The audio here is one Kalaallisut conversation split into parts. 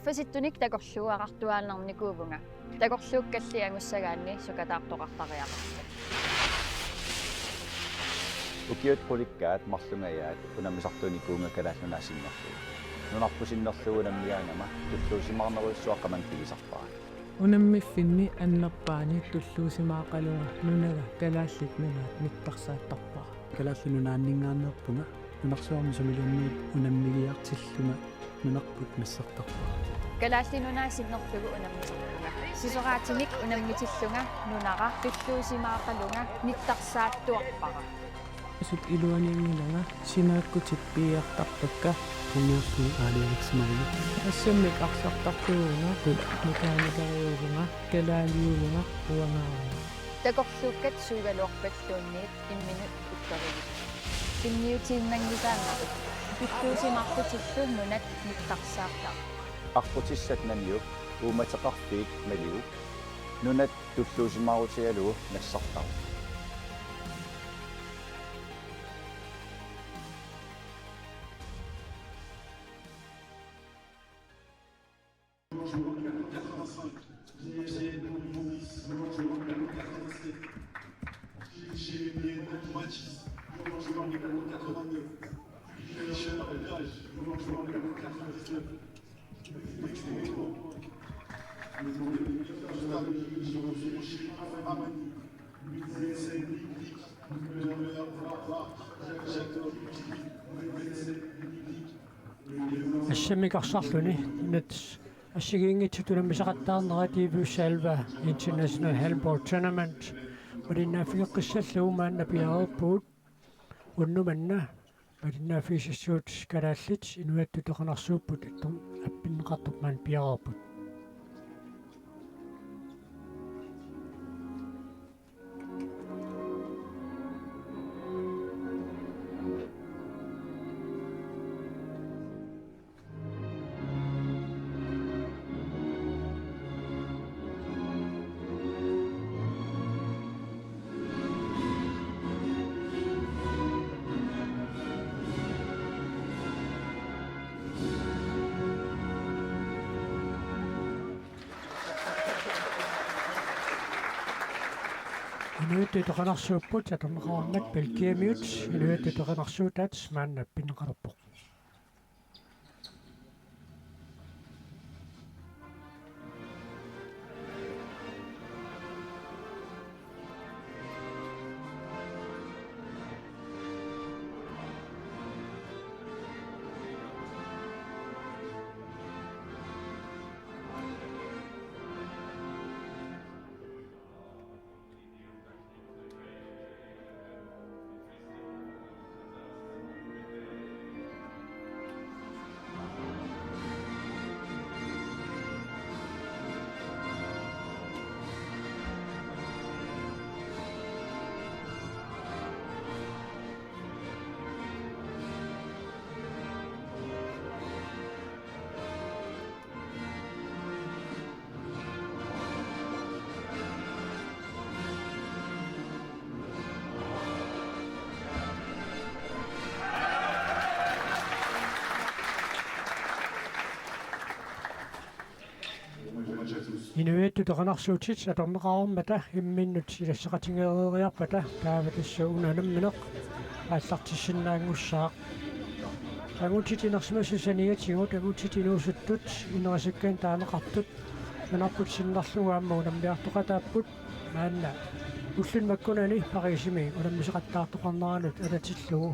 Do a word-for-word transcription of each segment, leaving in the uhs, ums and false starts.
Ippasittunik takorluuartuaannarnikuuvunga. Takorluukkalli angussagaanni sukataartoqartariaqarput. Ukiut qulikkaat marlungajaat unammisartuunikuuvunga Kalaallit Nunaat sinnerlugu. Nunarput sinnerlugu unammigaangama tulluusimaarnerujussuaq qamani pigisarpara. Unammiffinni annerpaani tulluusimaaqalunga nunaga Kalaallit Nunaat nittarsaattarpara. Kalaallit Nunaanninngaanneerpunga nunarsuarmi sumiluunniit unammigiartillunga nunarput nassartarpara. Kalaallit Nunaat sinnerlugu unammisarpunga. Sisoraatinik unammitillunga nunara tulluusimaaqalunga nittarsaattuarpara. Asut iluaniinngilanga, sinaakkutit piiartarpakka, unniarluni aalajangersimavugut. Assammik arsartartuuvunga, mekaanikeriuvunga, kalaaliuvunga, uangaarunga. Takorluukkat suugaluarpalluunniit imminut uttorivut. Tunniutiinnanngisaannarput. Tulluusimaarlutillu nunat nittarsaartarput. Aqqutissat naniuk, uummateqarfiit maliuk, nunat tulluusimaarutigalugu nassartarput. Assammik arsarluni nunat assigiinngitsut unammisaqattaarnerat D V S elleve International Handball Tournament malinnaaffigeqqissallugu maanna piareerpugut. Unnuk manna malinnaaffigisassuugut kalaallit inuiattut toqunarsuupput, attorn-, appinneqartoq maanna piareerput. Inuiattut toqunarsuupput, atorneqarmat Belgiamiut, inuiattut toqunarsuutaat maanna pinneqalerpoq. Inuiattut toqunarsuutit atorneqareermata imminnut ilassaqatigeeriarpata taava tassa una nammineq aallartissinnaanngussaaq. Angutit inersimasut saniatigut angutit inuusuttut inerisakkanik taaneqartut nunarput sinnerlugu aamma unammiartoqataapput maanna ulluni makkunani Pariisimi unammisaqattaartoqarneranut atatillugu.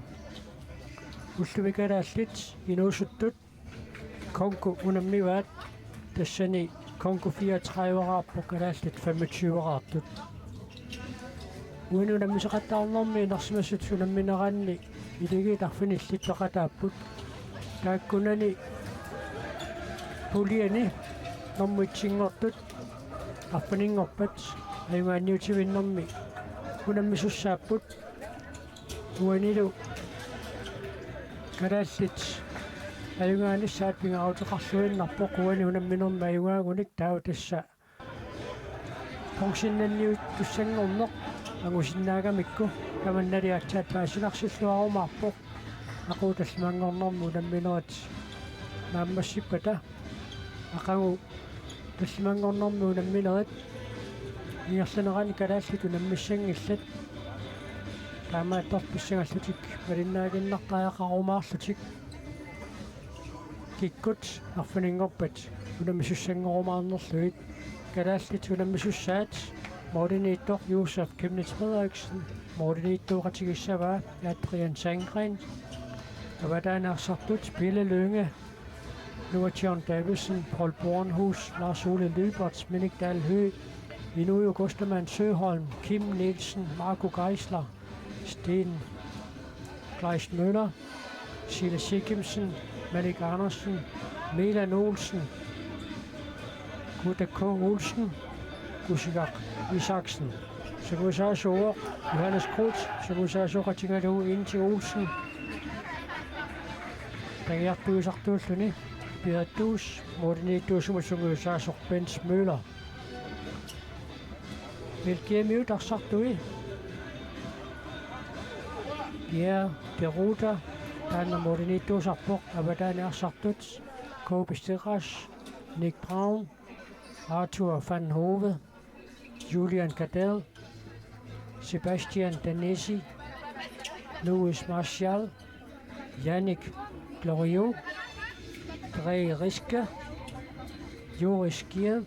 Ullumi kalaallit inuusuttut Congo unammivaat, tassani Congo fireogtredive-raarput, kalaallit femogtyve-raartut. Uani unammisaqattaarnermi inersimasut unammineranni ilagiit arfinillit peqataapput. Taakkunani puljeni normu et-inngortut arfininngorpat ajugaanniutivinnermi unammisussaapput. Uanilu kalaallit ajugaanissaat pingaaruteqarluinnarpoq uani unamminermi ajugaagunik, taava tassa bronzennanniuttussanngorneq angusinnaagamikku tamannali aatsaat paasinarsilluarumaarpoq, aquup tallimanngornermi unamminerit naammassippata. Aqagu tallimanngornermi unamminerit ingerlanerani kalaallit unammissanngillat. Taamaattorli pissangallutik malinnaaginnartariaqarumaarlutik. Kikkut arfininngorpat unammisussanngornerlugit. Kalaallit unammisussaat målimiittoq Josef Chemnitz Frederiksen, målimiittoqatigissavaa Adrian Sandgren, avataani arsartut Pele Lynge, Noah John Davidsen, Paul Bornhus, Lars Ole Lyberth, Minik Dahl Høegh, Inuyo Kostaman Søholm, Kim Nielsen, Marco Geisler, Sten Kleist Møller, Silas Sikimsen, Malik Andersen, Milan Olsen, Kuta K. Olsen, Kusigaq Isaksen. Sungiusaasuuvoq Johannes Kruth, sungiusaasooqatigalugu Inti Olsen. Tagiartuisartuulluni Piatus, målimiittuusimut sungiusaasoq Bent Møller. Belgiamiut arsartui Pierre Deruta, taanna målimiittuusarpoq, avataani arsartut Kobe Stichers, Nick Brown, Arthur van Hove, Julian Cadel, Sebastian Danesi, Louis Martial, Yannick Glorieux, Dre Riske, Joris Giel,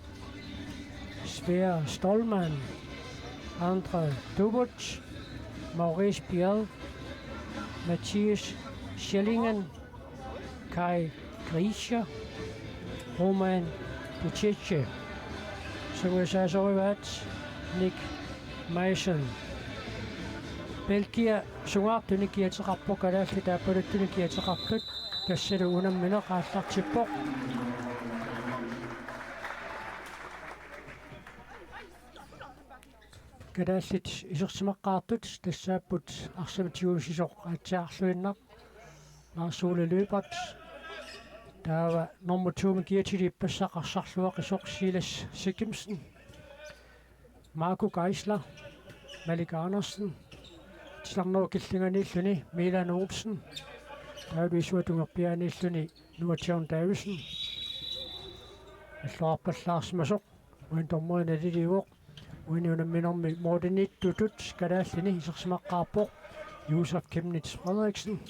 Svea Stolman, Andre Dubut, Maurice Biel, Mathias Schellingen, Kai Grischer, Roman Buttice. Sungiusaasorivaat Nick Mason. Belgia sungaartunik kiateqarpoq, kalaallit taappaluttuni kiateqartut, tassalu unammineq aallartippoq. Kalaallit isersimaqqaartut tassaapput arsamik tigusisoq aatsaarluinnaq Lars Ole Lyberth. Taava nummer to-mi kiatili ippassaq arsarluaqisoq Silas Sikimsen. Marco Geisler, Malik Andersen, titarnerup killinganiilluni Milan Olsen, taavalu isuata tungerpiaaniilluni Noah John Davidsen. Alluarpallaarsimasoq, uani dommeri naliliivoq, uani unamminermi målimiittutut kalaallini isersimaqqaarpoq Josef Chemnitz Frederiksen.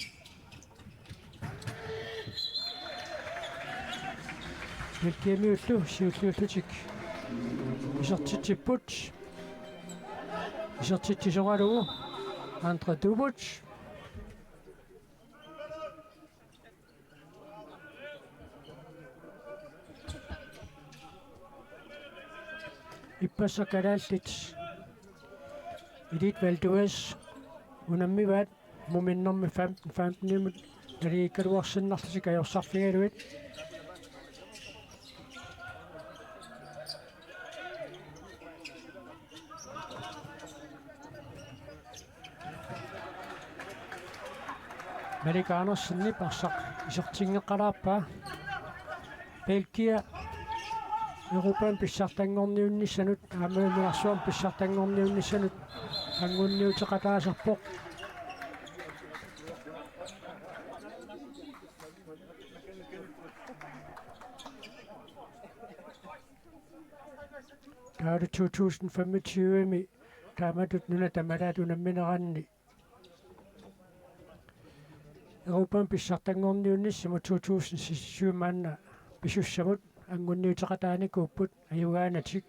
Belgiamiullu siulliullutik isertitsipput. Isertitsisoralugu Andre Dubut. Ippassaq kalaallit Elit Valdez unammivaat, muminnermi femten femten-imut naligiikkaluarsinnarlutik ajorsarfigalugit. Malik Andersenip arsaq isertinngeqqalaarpaa. Belgia Europami pissartanngorniunnissanut aamma nunarsuarmi pissartanngorniunnissanut anguniuteqataasarpoq. Taavalu to tusind femogtyve-mi taamatut nuna tamalaat unammineranni Europami pissartanngorniunnissamut to tusind seksogtyve maanna pisussamut anguniuteqataanikuupput ajugaanatik.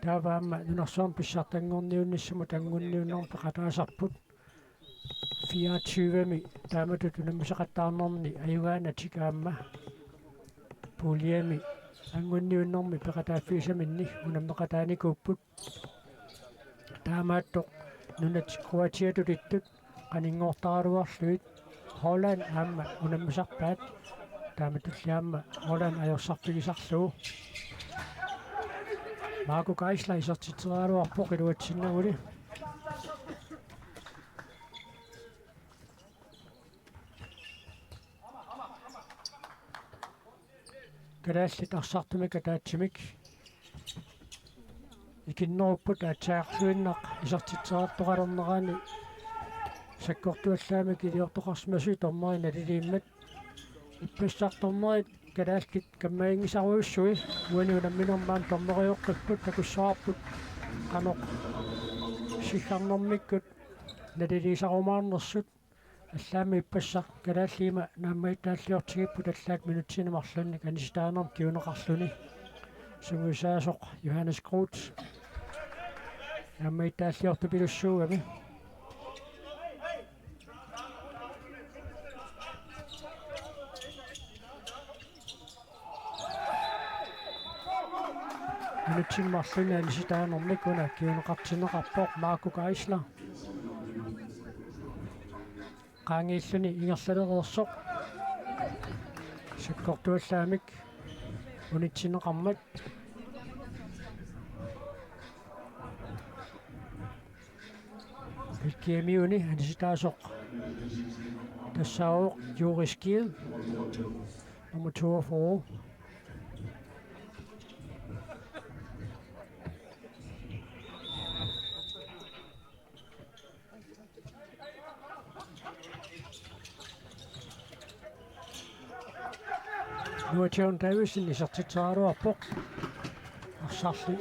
Taava aamma nunarsuarmi pissartanngorniunnissamut anguniunnermi peqataasarput fireogtyve-mi taamatut unammisaqattaarnerni ajugaanatik aamma puljemi anguniunnermi peqataaffigisaminni unammeqataanikuupput. Taamaattoq nunat Kroatiatut ittut qaninngortaraluarlugit Holland aamma unammisarpaat, taamatulli aamma Holland ajorsarfigisarlugu. Marco Geisler isertitseriaraluarpoq iluatsinnaguli. Kalaallit arsartumik ataatsimik ikinnerupput aatsaarluinnaq isertitseriartoqalernerani sakkortuallaamik iliortoqarsimasut dommeri naliliimmat. Ippassaq dommeri kalaallit kammaginngisarujussuit uani unamminermi aamma dommeriupput, takussavarput qanoq siggarnermikkut naliliisarumaarnersut. Allaammi ippassaq kalaallit ima naammagittaalliortigipput allaat minutsini marlunnik anisitaanermut kinguneqarluni. Sungiusaasoq Johannes Groth naammagittaalliortupilussuugami. Minutsini marlunni anisitaanermik una kinguneqartinneqarpoq Marco Geisler. Qaangiilluni ingerlalereersoq. Sakkortuallaamik unitsinneqarmat. Belgiamiuni anisitaasoq tassaavoq Joris Giel, nummer toogfyrre. Noah John Davidsen isertitseraluarpoq. Arsarli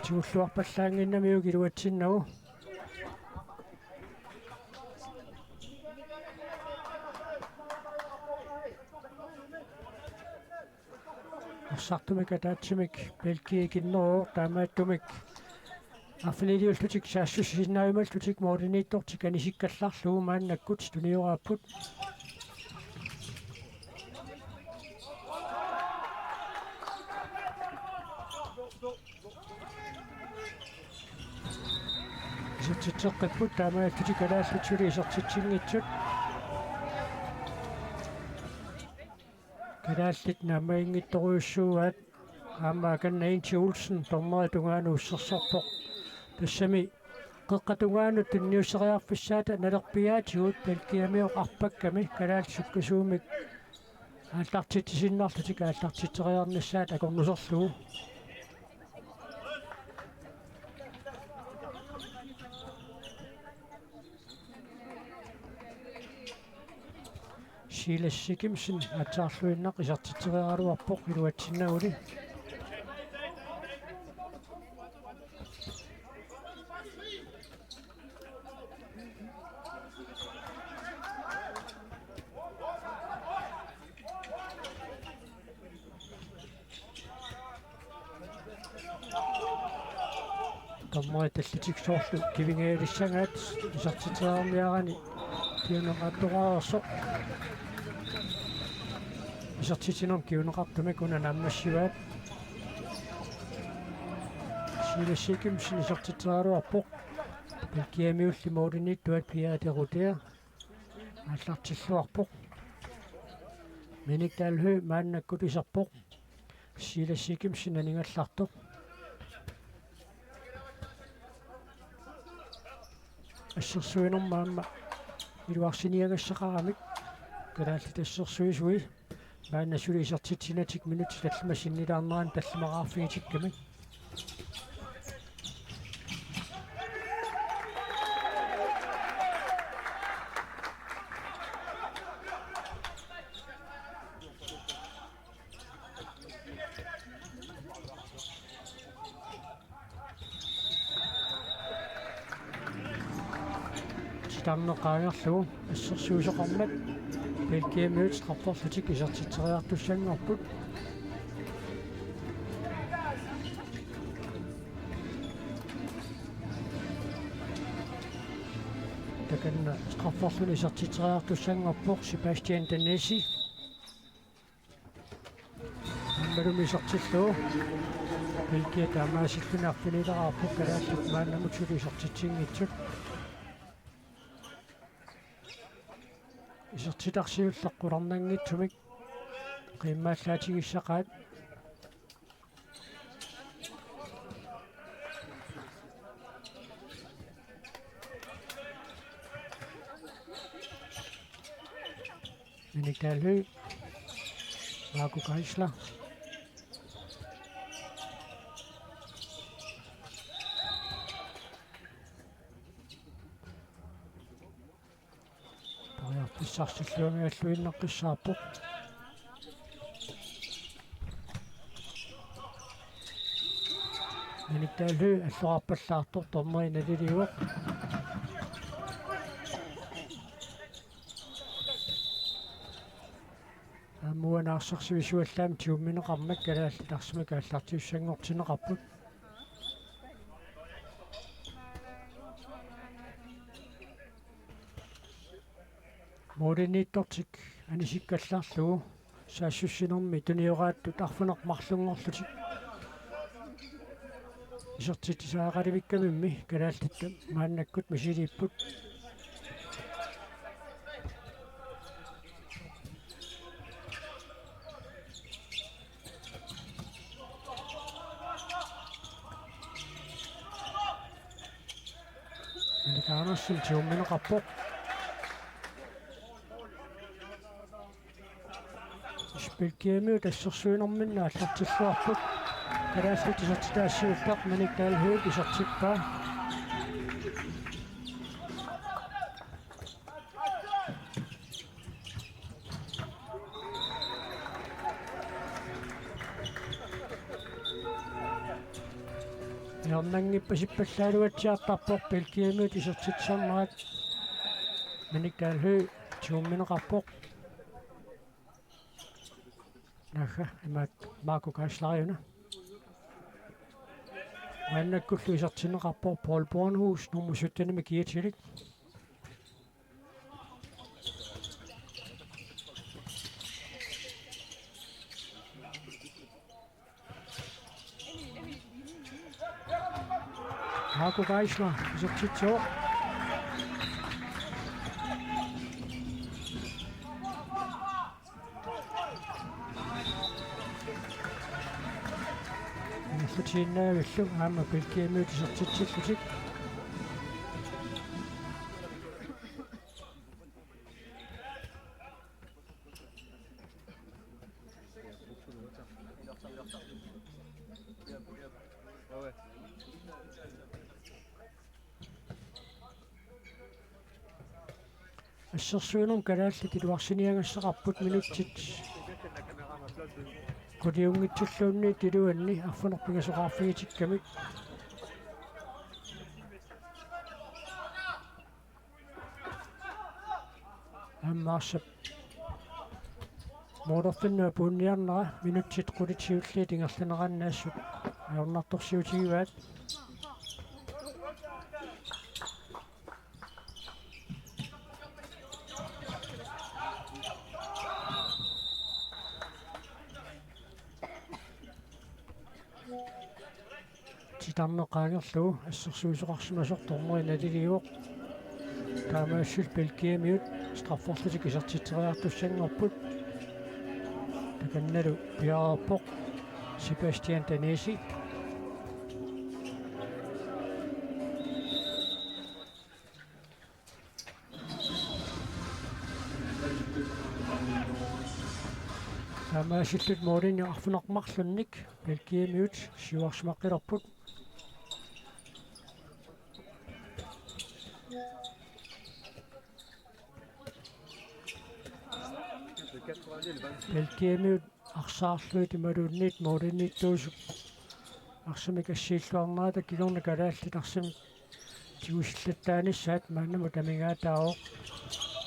tigulluarpallaannginnamiuk iluatsinnagu. Arsartumik ataatsimik Belgia ikinneruvoq, taamaattumik arfiniliullutik saassussisinnaajumaallutik målimiittortik anisikkallarlugu maannakkut tunioraapput. Isertitseqqipput, taamaalillutik kalaallit suli isertitsinngitsut. Kalaallit naammaginngitsorujussuuaat, aamma akanna Inti Olsen dommeri tungaanut ussersorpoq. Tassami qeqqata tungaanut tunniusseriarfissaata nalerpiaatigut Belgiamioq arpakkami kalaallit sukkasuumik aallartitsisinnarlutik aallartitseriarnissaat akornuserlugu. Silas Sikimsen aatsaarluinnaq isertitseriaraluarpoq iluatsinnaguli. Dommerit tallitik soorlu kivingaalissagaat isertitseriarniarani kinguneqartoqareersoq. Isertitsinermi kinguneqartumik una naammassivaat. Silas Sikimsen isertitseriaraluarpoq. Belgiamiulli målimiittuat Pierre Deroute aallartilluarpoq. Minik Dalhøj maannakkut iserpoq. Silas Sikimsen aningallartoq. Assersuinermi aamma iluarsiniagassaqaramik kalaallit assersuisui maanna suli isertitsinatik minutsit tallimat sinnilaarnerani tallimaqarfigitikkami. Titarneq qaangerlugu assersuisoqarmat Belgiamiut strafferlutik isertitseriartussanngorput. Takanna strafferluni isertitseriartussanngorpoq Sebastian Danesi. Aammalumi isertillugu. Belgia taamaasilluni arfinileraarput kalaallit maannamut suli isertitsinngitsut. Isertitaq siulleq qularnanngitsumik qiimmaallaatigiissaqaat. Minik Dalhøj. Marco Geisler. Periarfissarsilluanngilluinnaqqissaarpoq. Manik Dahl Høegh alluarpallaartoq, dommeri naliliivoq. Aamma uani arsaq sivisuallaamik tigummineqarmat kalaallit arsamik aallartiussanngortinneqarput. Målimiittortik anisikkallarlugu saassussinermi tunioraattut arfineq-marlunngorlutik isertitsisariaqalivikkamimmi kalaallit maannakkut misiliipput. Manik Andersen tigummineqarpoq. Belgiamiut assersuinerminni aallartilluarput. Kalaallit isertitaassiupput, Manik Dahl Høegh isertippaa. Ajornanngippasippallaaluatsiartarpoq Belgiamiut isertitsisarnerat. Manik Dahl Høegh tigummineqarpoq. Naagga imaattoq Marco Geisler-una. Maannakkullu isertinneqarpoq Paul Bornhus nummer syttenimi kiatilik. Marco Geisler isertitsivoq. Ingerlatiinnaavillu aamma Belgiamiut isertitsillutik. Assersuinermi kalaallit iluarsiniagassaqarput minutsit quliunngitsulluunniit iluanni arfineq-pingasoqarfigitikkamik. Aamma arsap målerfinnut apuunniarnera minutsit qulit siulliit ingerlaneranni assut ajornartorsiutigivaat. Titarneq qaangerlugu assersuisoqarsimasoq, dommeri naliliivoq. Taamaassillutik Belgiamiut strafferlutik isertitseriartussanngorput. Takannalu piareerpoq Sebastian Danesi. Taamaasilluni målini arfineq-marlunnik Belgiamiut siuarsimaqqilerput. Belgiamiut arsaarlugit imaluunniit målimiittuusut arsamik assiilluarnerata kingorna kalaallit arsamik tigusillattaanissaat maannamut amigaataavoq.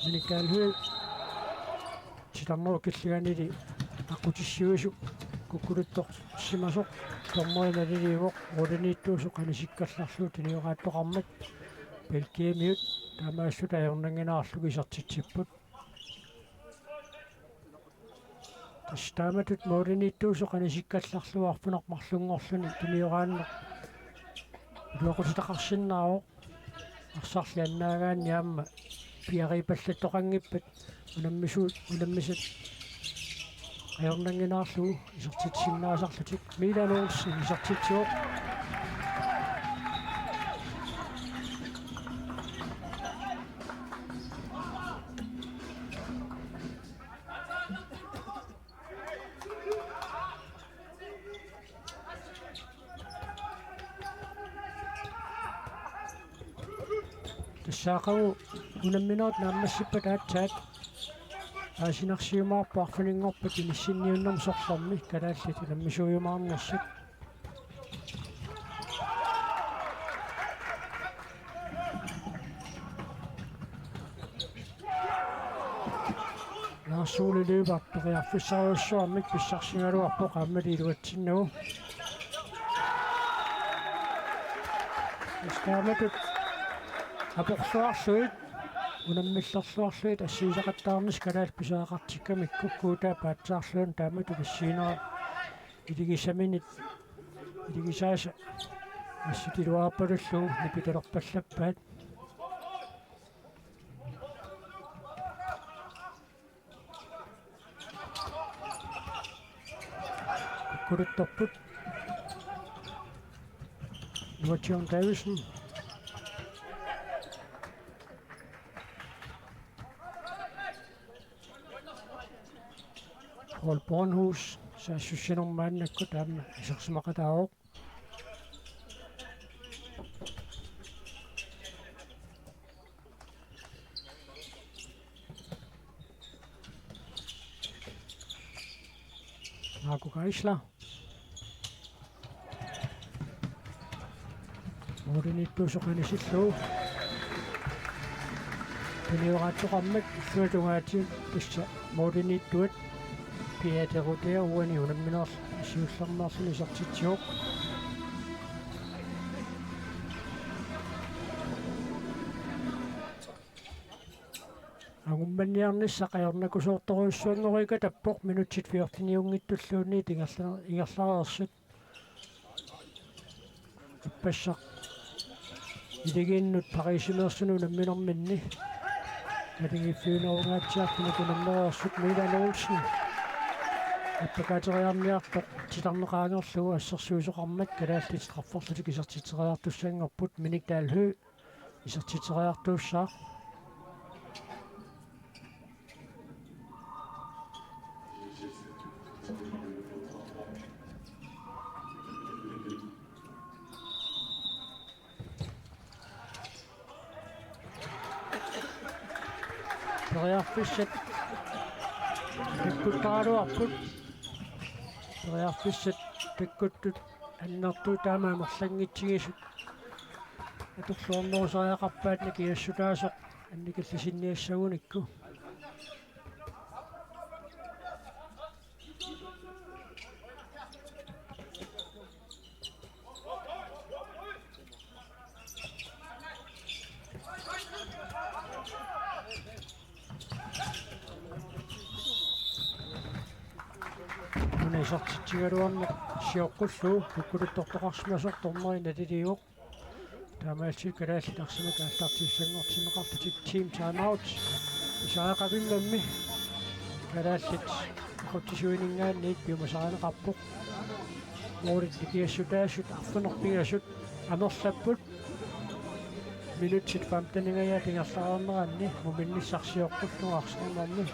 Manik Dahl Høegh titarnerup killinganili aqqutissivisoq kukkuluttorsimasoq, dommeri naliliivoq, målimiittuusut anisikkallarlugu tunioraattoqarmat Belgiamiut taamaasilluni ajornannginnerarlugu isertitsipput. Tassa taamatut målimiittuusut anisikkallarlugu arfineq-marlunngorluni tunioraanneq iluaqutitaqarsinnaavoq. Arsarli annaagaanni aamma piareerpallattoqanngippat unammisut, unammisat ajornannginnerarlugu isertitsisinnaasarlutik. Milan Olsen isertitsivoq. Tassa aqagu unamminerit naammassippat aatsaat aasinarsiumaarpoq arfininngorpat inissinniunnermi sorlermi kalaallit unammisuujumaarnersut. Suuli Løberg periarfissarujussuarmik pissarsigaluarpoq aammali iluatsinnagu. Taamatut aporluarlugit, unammillerluarlugit assigisaqattaarnissaq kalaallit pisariaqartikkamikku, Kuutaap aatsaarluanut taamatut issiinera iligisaminit, iligisaasa assut iluarpalullugu nipitalerpallappaat. Kukkuluttorput. Joachim Davidsen. Paul Bornhus, saassussinermi maannakkut aamma isersimaqataavoq. Marco Geisler. Mooriniittuusoq anisillugu. Tunioraattoqarmat illuatungaatigut tassa mooriniittuat. Pia Derutea uani unamminerlu siullermeerluni isertitsivoq. Angummanniarnissaq ajornakusoortorujussuanngorikatappoq, minutsit fjorteniunngitsulluunniit ingerla-, ingerlareersut. Ippassaq iligiinnut Pariisimeersunut unamminerminni. Naligiiffiunerungaatsiartunut unammereersut Milan Olsen. Appakaateriarniartoq titarneqaangerlugu assersuisoqarmat kalaallit strafferlutik isertitseriartussanngorput. Minik Dahl Høegh isertitseriartuussaaq. Periarfissat takkuttaraluarput. Periarfissat takkuttut annertuut taama amerlanngitsigisut atorluarnerusariaqarpaat nikingassutaasoq annikillisinniassagunikku. Una isertitsigaluarneq sioqqullugu kukkuluttortoqarsimasoq dommeri naliliivoq. Taamaalillutik kalaallit arsamik aallartissanngortinneqarlutik team timeout. Pisariaqavimmammi kalaallit aqutsisuininngaanniit piumasarineqarpoq. Målit nikingassutaasut arfineq-pingasut amerlapput. Minutsit femteningajaat ingerlareerneranni muminnissaq sioqqullugu arsamik.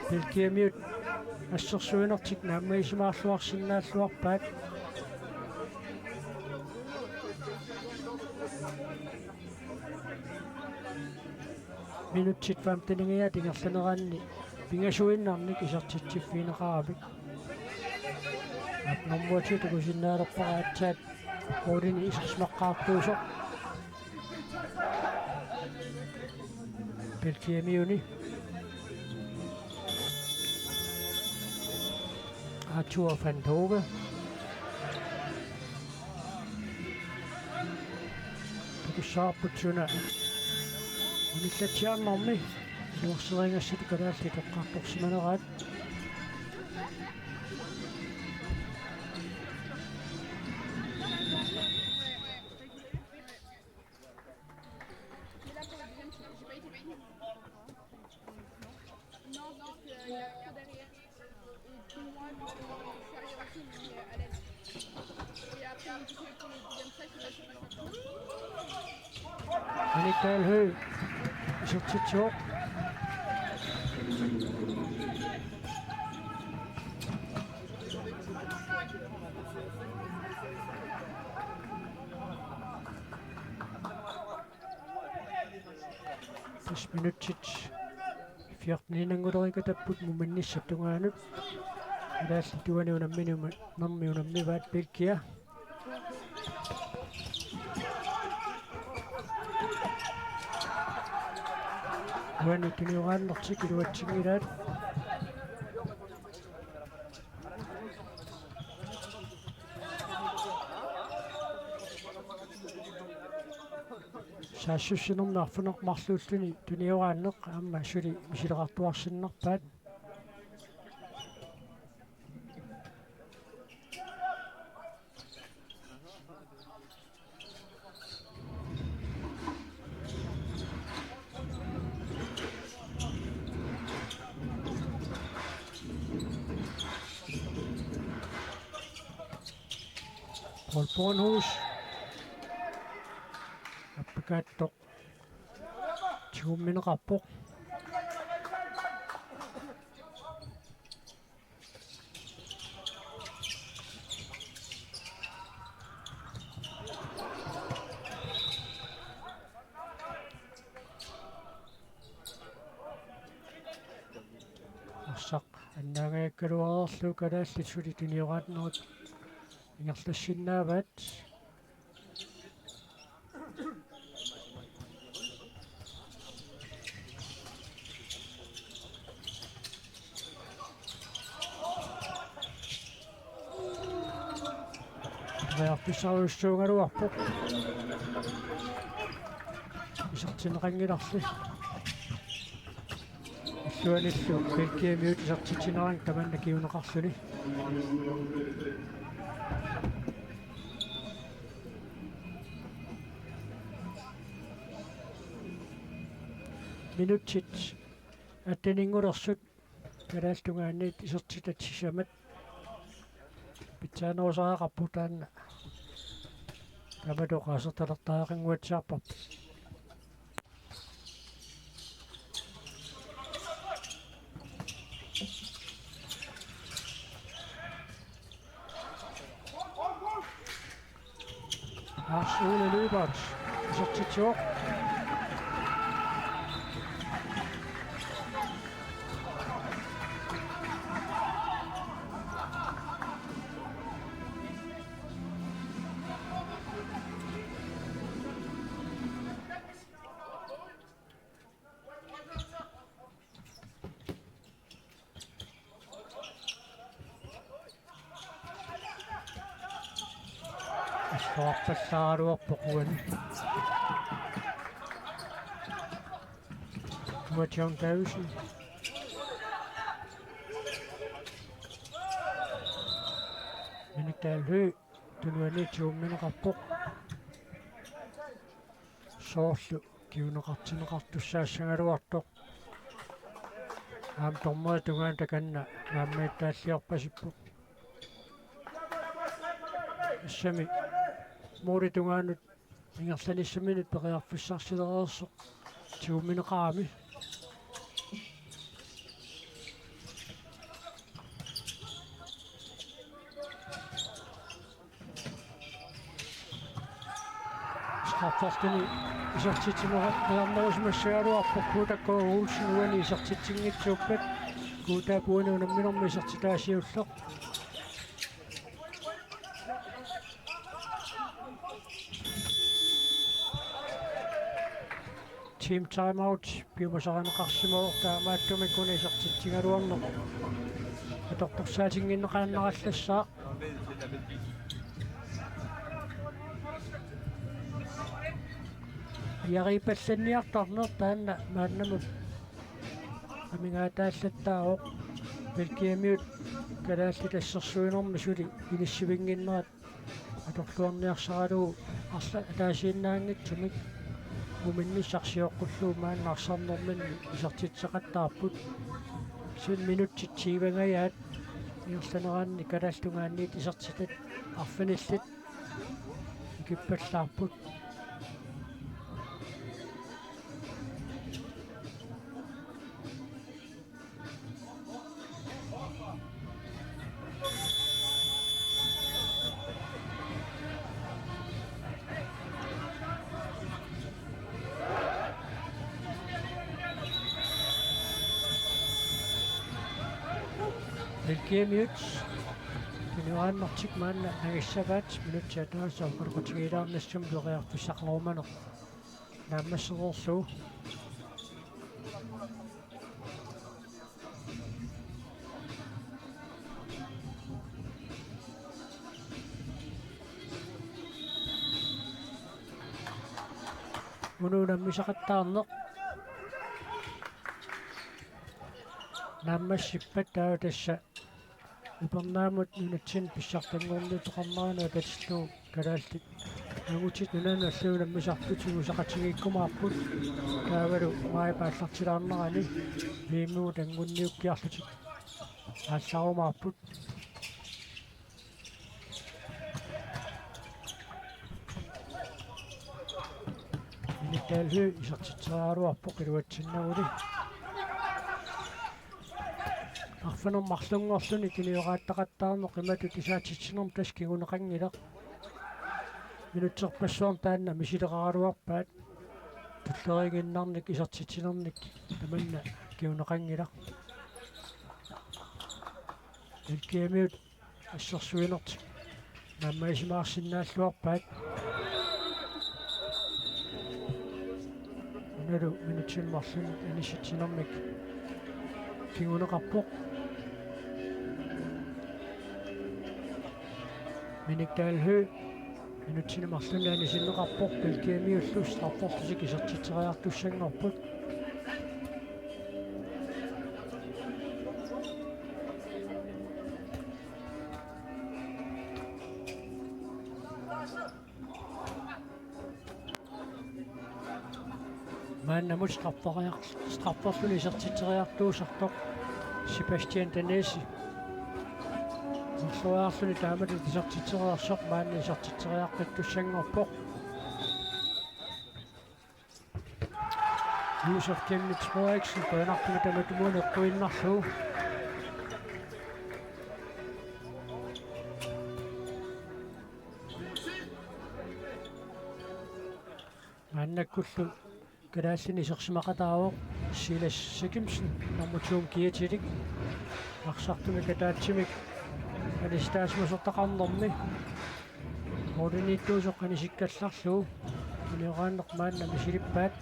Belgiamiut assersuinertik naammagisimaarluarsinnaalluarpaat. Minutsit femteningajaat ingerlaneranni pingasuinnarnik isertitsiffigineqaramik. Aap, nummer to takusinnaalerpara aatsaat målini isersimaqqaartuusoq Belgiamiuni. Arthur van Hove. Takussavarput suna unillatsiarnermi iluarserigassat kalaallit eqqartorsimaneraat. Minik Dahl Høegh isertitsivoq. Tassa minutsit fjorteninngulerikatapput muminnissap tungaanut. Kalaallit uani unammini-, -nermi unammivaat Belgia. Uani tunioraannertik iluatsinngilaat. Saassussinermi arfineq-marluulluni tunioraanneq aamma suli misileqartuarsinnarpaat. Paul Bornhus. Appakaattoq. Tigummineqarpoq. Arsaq annaangajakkaluareerlugu kalaallit suli tunioraannerit ingerlassinnaavaat. Periarfissarujussuugaluarpoq. Isertinneqanngilarli. Illuanillu Belgiamiut isertitsinerannut tamanna kinguneqarluni. Minutsit atteninngulersut kalaallit tungaanniit isertitat sisamat pitsaanerusariaqarput taanna. Tamatuma oqaasertalertariaqannguatsiarparput. Lars Ole Lyberth isertitsivoq. Illuarpallaaraluarpoq uani. Uanga John Davidsen. Minik Dahl Høegh tunuaniit tigummineqarpoq. Soorlu kinguneqartinneqartussaassagaluartoq. Aamma dommerit tungaanut takanna naammagittaalliorpasippoq. Tassami målip tungaanut ingerlanissaminut periarfissarsilereersoq tigummineqarami. Straffertini isertitsineqarnerusimassagaluarpoq K T K Olsen uani isertitsinngitsoorpat. K T K uani unamminermi isertitaa siulleq. Team timeout piumasarineqarsimavoq, taamaattumik una isertitsigaluarneq atortorsaatinngikkaluarnarallassaaq. Piareerpallanniartarneq taanna maannamut amigaataallattaarpoq. Belgiamiut kalaallit assersuinermi suli inissivinnginnerat atorluarniarsaralugu arla-, ataasiinnaanngitsumik muminnissaq sioqqullugu maanna arsarnerminni isertitseqattaarput. Kisianni minutsit tyvengajaat ingerlaneranni kalaallit tungaanniit isertitat arfinillit ikippallaarput. Belgiamiut tunioraannertik maanna angissavaat, minutsit ataaseq oqaloqatigiilaarnissamut periarfissaqarumaneq naammassereerlugu. Unammisaqattaarneq. Naammassippat taava tassa Upernaamut nunatsinni pissartanngorniuteqarnerani atatillugu Kalaallit Angutit Nunanut allanut unammisartut tigusaqatigiikkumaarput. Taavalu maajip aallartilaarnerani V M-imut anngunniukkiarlutik aallarumaarput. Minik Dahl Høegh isertitseriaraluarpoq iluatsinnaguli. Arfineq-marlunngorluni tunioraataqattaarneq imatut isaatsitsinermi tassa kinguneqanngilaq. Minutserpassuarni taanna misileqaraluarpaat. Tulleriiginnarnik isertitsinernik tamanna kinguneqanngilaq. L G M-iut assersuinertik naammagisimaarsinnaalluarpaat. Unalu minutsini marlunni anissitsinermik kinguneqarpoq. Minik Dahl Høegh minutsini marlunni anisinneqarpoq, L G M-iullu strafferlutik isertitseriartussanngorput. Maannamut strafferiar-, strafferluni isertitseriartuusartoq Sebastian Danesi. Marloriarluni taamatut isertitsereersoq maanna isertitseriaqqittussanngorpoq. Josef Chemnitz Frederiksen qujanartumik tamatumuuna eqquinnarlugu. Maannakkullu kalaallinik isersimaqataavoq Silas Sikimsen, nummer to-mut kiatilik. Arsartumik ataatsimik anisitaasimasortaqarnermi. Målimiittuusoq anisikkallarlugu. Tunioraanneq maanna misilippaat.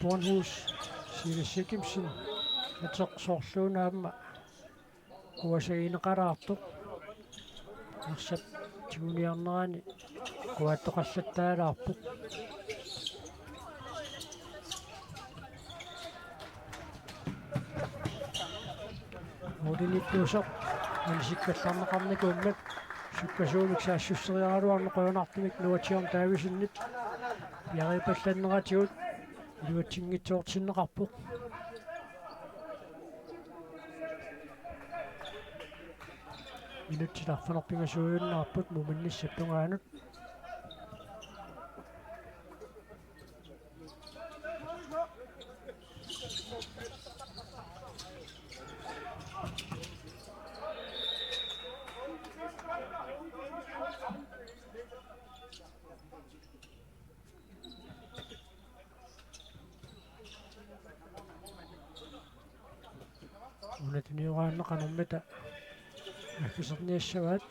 Bornhus, Silas Sikimsen, ateq soorluuna aamma kuasagineqalaartoq. Arsap tiguniarnerani kuaattoqallattaalaarpoq. Målimiittuusoq anisikkallarneqarnikuummat sukkasuumik saassusseriaraluarneq qujanartumik Nuatsiorn Davidsenip piariipallanneratigut iluatsinngitsoortinneqarpoq. Minutsit arfineq-pingasuujunnaapput muminnissap tungaanut. Una tunioraanni qanormita naggaserniassavaat.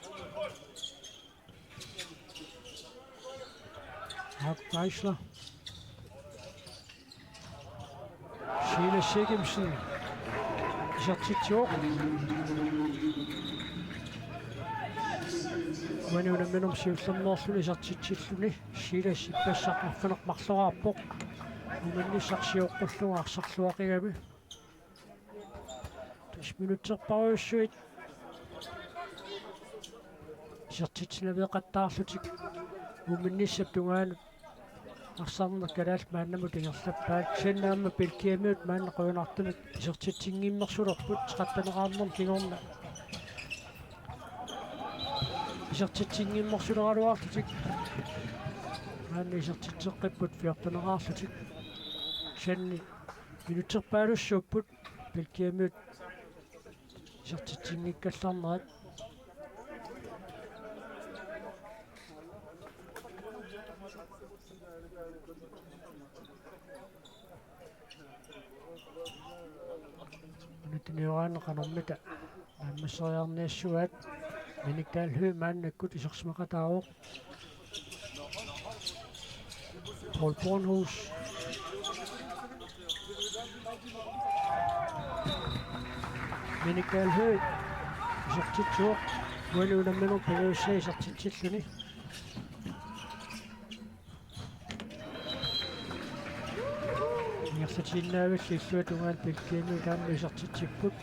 Mark Geisler. Silas Sikimsen isertitsivoq. Uani unamminermi siullermeerluni isertitsilluni Silas ippassaq arfineq-marloraarpoq. Muminnissaq sioqqullugu arsarluaqigami. Tassa minutserpassuit isertitsinaveeqattaarlutik muminnissap tungaanut arsarneq kalaallit maannamut ingerlappaat. Kisianni aamma Belgiamiut maanna qujanartumik isertitsinngimmersulerput tretten-eraarnermi kingorna. Isertitsinngimmersuleraluarlutik. Maanna isertitseqqipput fjorten-eraarlutik. Kisianni minutserpaalussuupput Belgiamiut isertitsinngikkallarnerat. Una tunioraanni qanormita Naammasseriarniassuaat. Minik Dahl Høegh maannakkut isersimaqataavoq. Paul Bornhus. Minik Dahl Høegh isertitsivoq. Uani unamminerup pingajussai isertitsilluni. Ingerlatiinnaavilli illuatungaani Belgiamiut aamma isertitsipput.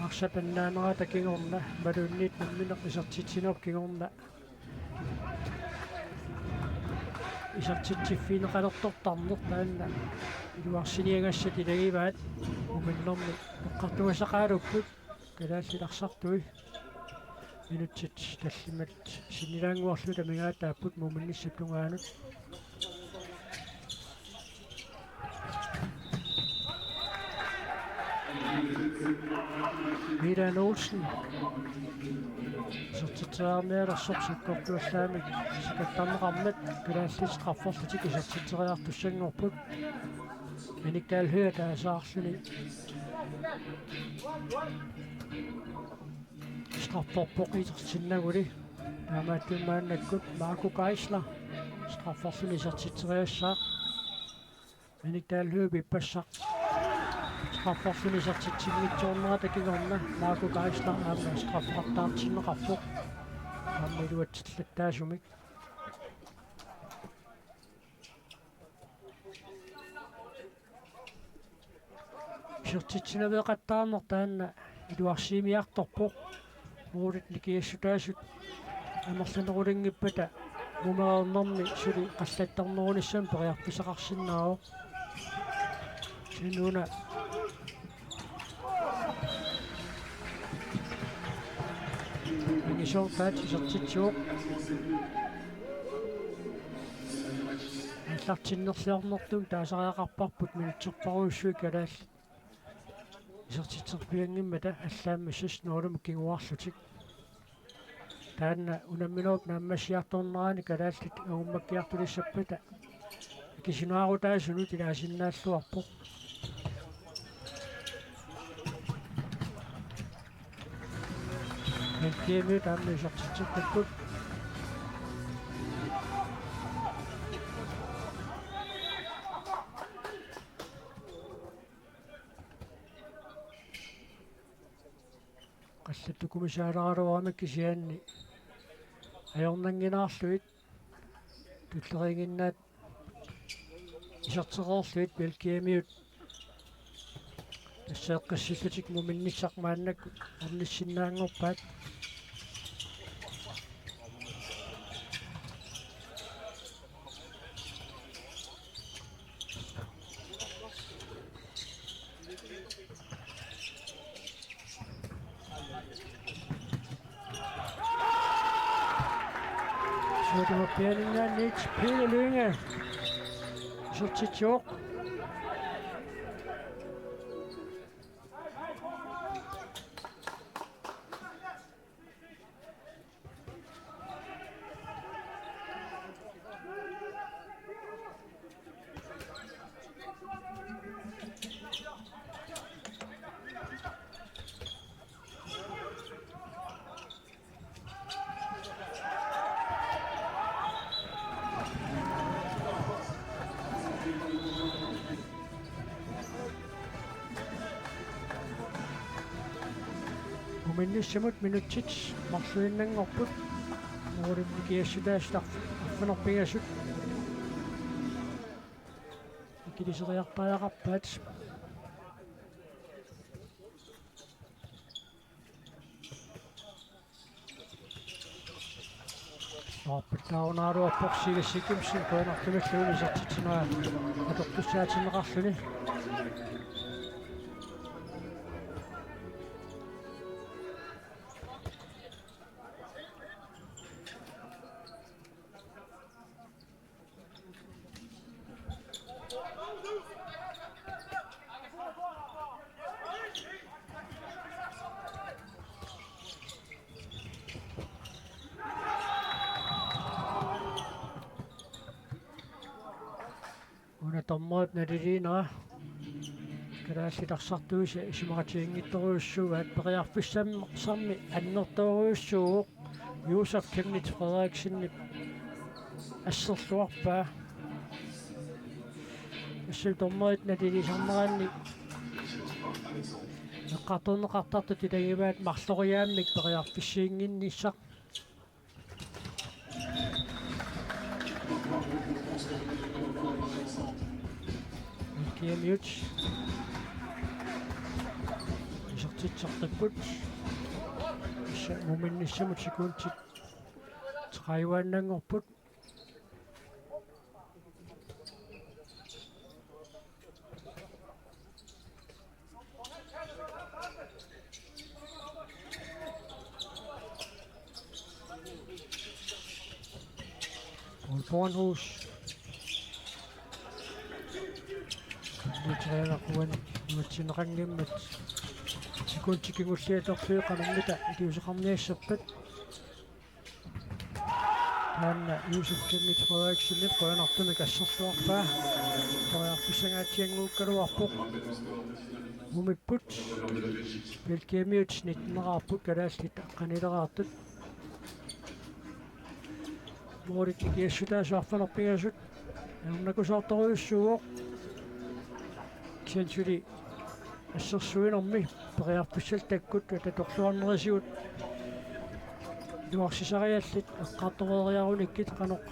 Arsap annaanerata kingorna, imaluunniit nammineq isertitsinerup kingorna isertitsiffigineqalertortarneq taanna iluarsiniagassat ilagivaat. Uminnermi eqqartugassaqarupput kalaallit arsartui. Minutsit tallimat sinnilaannguarluta amigaataapput muminnissap tungaanut. Milan Olsen. Isertitseriarnialersoq sakkortuallaamik sikattarneqarmat kalaallit strafferlutik isertitseriartussanngorput. Minik Dahl Høegh ataaseq arluni strafferpoq isertitsinnaguli. Taamaattumik maannakkut Marco Geisler strafferluni isertitseriassaaq. Minik Dahl Høegh ippassaq. Strafferluni isertitsinngitsoornerata kingorna Marco Geisler aamma straffertartinneqarpoq. Aamma iluatsillattaasumik. Isertitsinaveeqattaarneq taanna iluarsiimiartorpoq. Målit nikingassutaasut amerlanerulinngippata mumereernermi suli qallattarnerunissamut periarfissaqarsinnaavoq. Kisianni una angisoortaat isertitsivoq. Aallartinnerliornertut taasariaqarparput minutserpassuit kalaallit isertitserpianngimmata allaammi seks nul-imut kinguarlutik. Taanna unamminerup naammassiartornerani kalaallit angummakkiartulissappata akisunaarutaasunut ilaasinnaalluarpoq. Belgiamiut aamma isertitseqqipput. Qallattukumisaaleraluarami kisianni ajornannginnaarlugit tulleriinnginnaat isertereerlugit Belgiamiut tassa eqqissillutik muminnissaq maannakkut ornissinnaanngorpaat. Suutumapianingaanniit Pele Lynge isertitsivoq. Muminnissamut minutsit marluinnanngorput. Målit nikingassutaasut arf-, arfineq pingasut ikiliseriartariaqarpaat. Aappattaarunaaruappoq Silas Jakobsen, qujanartumillu isertitsinera atortussaatinneqarluni. Una dommerip naliliinera. Kalaallit arsartuisa isumaqatiginngitsorujussuugaat, periarfissammi annertoorujussuuvoq Josef Chemnitz Frederiksenip asserluarpaa. Assut dommerit nalilisarneranni eqqartorneqartartut ilagivaat marloriaammik periarfissiinnginnissaq. Kiamiut. Isertitseqqipput. Tassa muminnissamut sekundit tredive-annanngorput. Paul Bornhus. Nyt træner Juan Martin Rangimmet. Sekundit kingulliit atorlugu qanormita iliuuseqarniassappat. Taanna Josef Chemnitz Frederiksenip qujanartumik asserluarpaa. Periarfissangaatsiannguukkaluarpoq. Mumipput. Belgiamiut nitten-eraarput, kalaallit aqqanileraartut. Moorit ikiassutaasut arfineq-pingasut ajornakusoortorujussuuvoq. Kisianni suli assersuinermi periarfissallu takkutut atorluarnerisigut iluarsisariallit eqqartoreeriarunikkit qanoq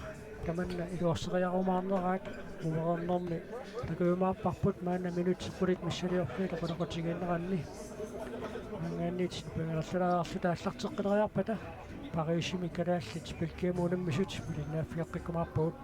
tamanna iluarseriarumaarneraat. Umareernermi takujumaarparput maanna minutsit qulit missiliorfiit oqaloqatigiinneranni. Maanngaanniit nipangerlalaariarluta aallarteqqileriarpata Parisimi kalaallit Belgiamut unammisut malinnaaffigeqqikkumaarpagut.